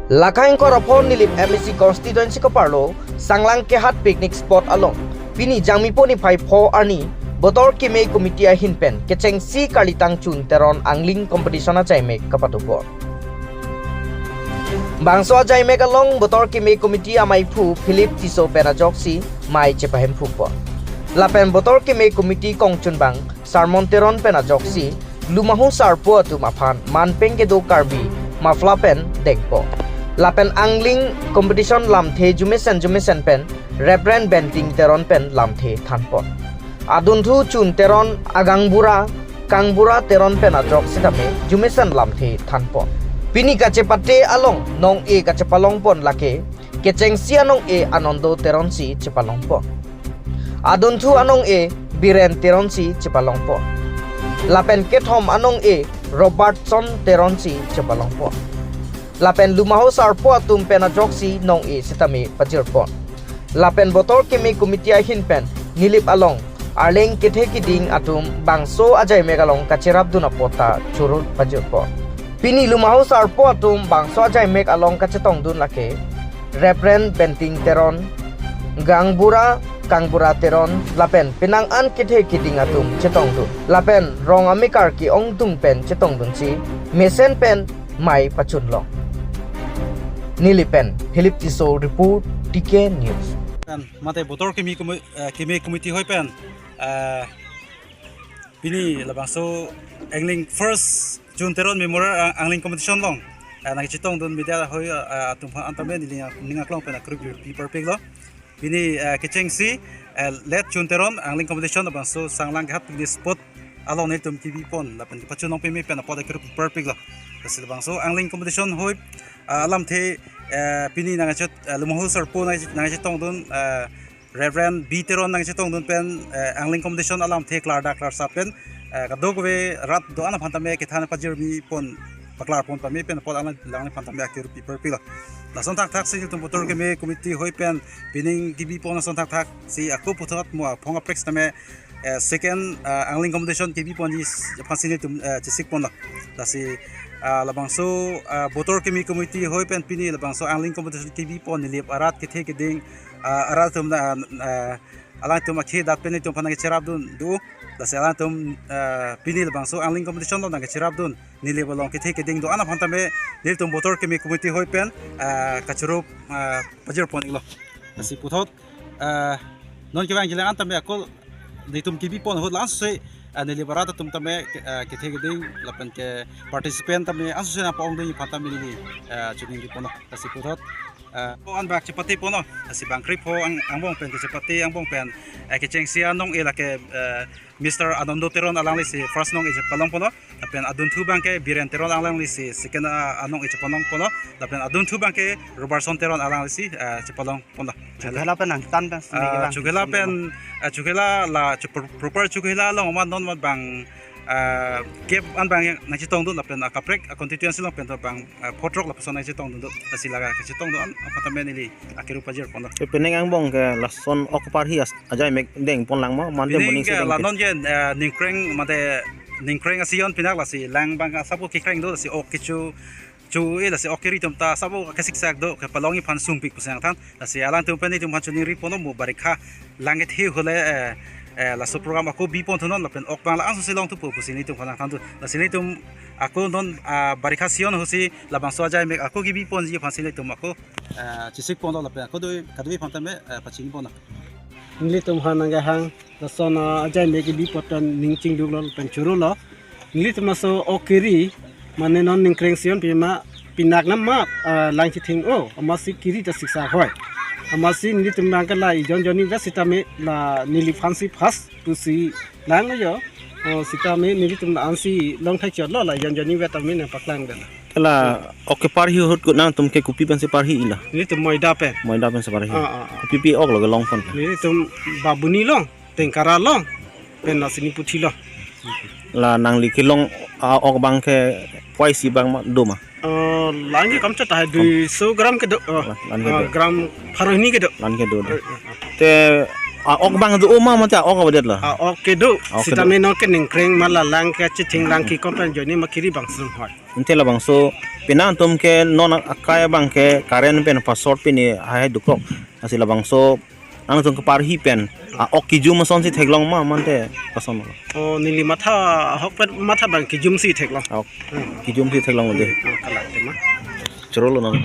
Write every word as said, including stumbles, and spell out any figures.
Lake ingkoi ra pho Nilip M A C constituency keparlo Sanglang Kehat picnic spot along pini Jangmipo niphai pho arni Botor Keme Committee ahin pen kechengsi karlitang Chun Teron angling competition ajaimek kapatupon. Bangso ajaimek along Botor Keme Committee amaiphu Philip Tisso pen ajoksi mei chepahemphukpon. Lapen Botor Keme Committee kongchunbang Sarmon Teron pen ajoksi Lumahu Sarpo atum aphan manpeng kedo Karbi muffler pen dengpon. Lapen angling competition lamthe jumesen jumesen pen Reverend Benting Teron pen lamthe thanpon. Adunthu Chun Teron, agangbura Kangbura Teron pen ajok sitame jumesen lamthe thanpon. Pini kachepate along nong-e kachepalongpon lake kechengsi anong-e Anando Teron si chepalongpon. Adunthu anong-e Biren Teron si chepalongpon. Lapen kethom anong-e Robertson Teron si chepalongpon. Lapen Lumahu Sarpo atum pen ajoksi nong-e sitame pajirpon. Lapen Botor Keme Committee ahin pen Nilip along arleng kethe kiding atum bangso ajaimek along kacherapdun apot ta churut pajirpon. Pini Lumahu Sarpo atum bangso ajaimek along kachetongdun lake Reverend Benting Teron, Gangbura Kangbura Teron lapen penang an kethe kiding atum chetongdun. Lapen rong amekar ke-ongdung pen chetongdunsi mesen pen mei pachunlong. Nilip pen Philip Tisso report, T K News. Kan mate Botor Keme Komi-, eh, Keme Committee hoi pen, eh, pini labangso angling first Chun Teron Memorial, eh, angling competition along, eh, nangchetongdun media hoi, eh, atum aphan antame neli ning aklong pen akirip pi parpiklo. Pini, eh, kechengsi, eh, let Chun Teron angling competition labangso Sanglang Kehat picnic spot along nelitum kebipon lapen kepachunlong peme pen apot akirip pi parpiklo. Lasi labangso angling competition hoi, ah, alamthe, eh, pini nangchet, eh, Lumahu Sarpo nang, nangchetongdun, eh, Reverend B Teron nangchetongdun pen, eh, angling competition alamthe klardak klarsap pen, eh, kadokave rat do-an aphan tame kethan pajirmi pon paklarpon pame pen apot alang lang aphan tame akirip pi parpiklo. Lason thakthak si nelitum Botor Keme Committee hoi pen pining kebipon lason thakthak si ako puthot mo aphong aprek tame, eh, second, eh, angling competition kebiponji aphansi nelitum, eh, chesikponlo. Lasi, ah, labangso, ah, Botor Keme Committee hoi pen pini labangso angling competition kebipon Nilip arat kethe kiding, ah, arat atum na, ah, alangtum akhei adat pen nelitum aphan nangcherapdun do. Lasi alangtum, ah, pini labangso angling competition along nangcherapdun Nilip along kethe kiding do-an aphan tame nelitum Botor Keme Committee hoi pen, ah, kachirup, ah, pajirpon-iklo. Lasi puthot, ah, non kevang jilang an tame ako nelitum kebipon ahut langsose, ah, Nilip arat atum tame, ah, kethe kiding lapen ke participant tame langsose nangpa-ongdunji aphan tame neli, ah, choningriponlo. Lasi puthot, ah, ko anbak chepateponlo. Lasi bang krepho ang, angbong pen kechepate angbong pen, ah, kechengsi anong-e lake, ah, Mister Anando Teron alanglisi first nong-e chepalongponlo. Lapen adunthu abangke Biren Teron alanglisi second, ah, anong-e chepalongponlo. Lapen adunthu abangke Robertson Teron alanglisi, ah, chepalongponlo. Chokehela pen nangtan pen, ah, chokehela pen, ah, chokehela la, cho-, pro-, proper chokehela along ma non ma bang, ah, kep an bang nangchetongdun lapen akaprek, ah, constituency along pen to bang, ah, photrok lapuson nangchetongdun do. Lasi la kachetongdun an aphan tame neli akirip pajirponlo. E, penang angbong ke lason ok parhi as-, ajaimek dengponlang ma, mande pining boning ke se deng la ke. Non ke, eh, ningkreng mate ningkreng aseason pinak lasi lang abang asap kekreng do, lasi ok kecho, cho-e lasi ok keri atum ta asap kesiksak do, kepalongji aphan sumpik pusang than. Lasi alangtum pen nelitum aphan choningriponlo mo barikha lang kethe ahut le, eh, eh, laso program ako bipon thunon lapen ok abang la-an sose longthupo pusi nelitum aphan nangthandu. Lasi nelitum ako non, ah, barikha season ahutsi labangso ajaimek ako kebiponji aphansi nelitum ako, ah, chesikponlo lapen ako do kadokave aphan tame, ah, pachiniponlo. Nelitum aphan nangkehang lason, ah, ajaimek kebi apot pen ning chingduklo lapen chorolo. Nelitum laso ok keri, mane non ningkreng season pima pinak nama, ah, lang chetheng-o, amatsi keri ta siksak hoi. Amatsi nelitum abangke la ejon jonni vet sitame la neliphansi first pusi langlo jo. O, sitame nelitum la-ansi longthai chotlo, la ejon jonni vet tame nangpaklangdetlo. Ke la ok keparhi ahut ko nangtum ke kopi pensi parhi-ilo? Nelitum Moida pen. Moida pensi parhi. Ah, ah, ah. Kopi pi ok lo kelongpon? Nelitum Babuni along, Tengkara along, pen lasi Niputhi along. La nangli kelong, ah, ok abangke poi isi abang ma, do ma? Oh, la-an ke kam chot tahai dui so gram kedo. Oh, la-an kedo. Ah, gram pharo hini kedo. La-an kedo do. Eh, eh, eh. Te, ah, ok abang do ma mate ah, ok avedetlo? Ah, ok kedo. Ah, ok kedo. Sitame non ke ningkreng ma la lang kechetheng lang kekom pen ajoine ma keri abang sung hoi. Ante labangso Penang atum ke non akai abang ke current pen pa short pini hai hai dukrok. Lasi labangso nangtum keparhi pen a-ok kijum asonsi theklong ma mate koson lo? O, neli matha ahok pen matha abang kijumsi theklong. Ok. Hmm. Kijumsi theklong de. Hmm, kalat tema. Chorolo nang.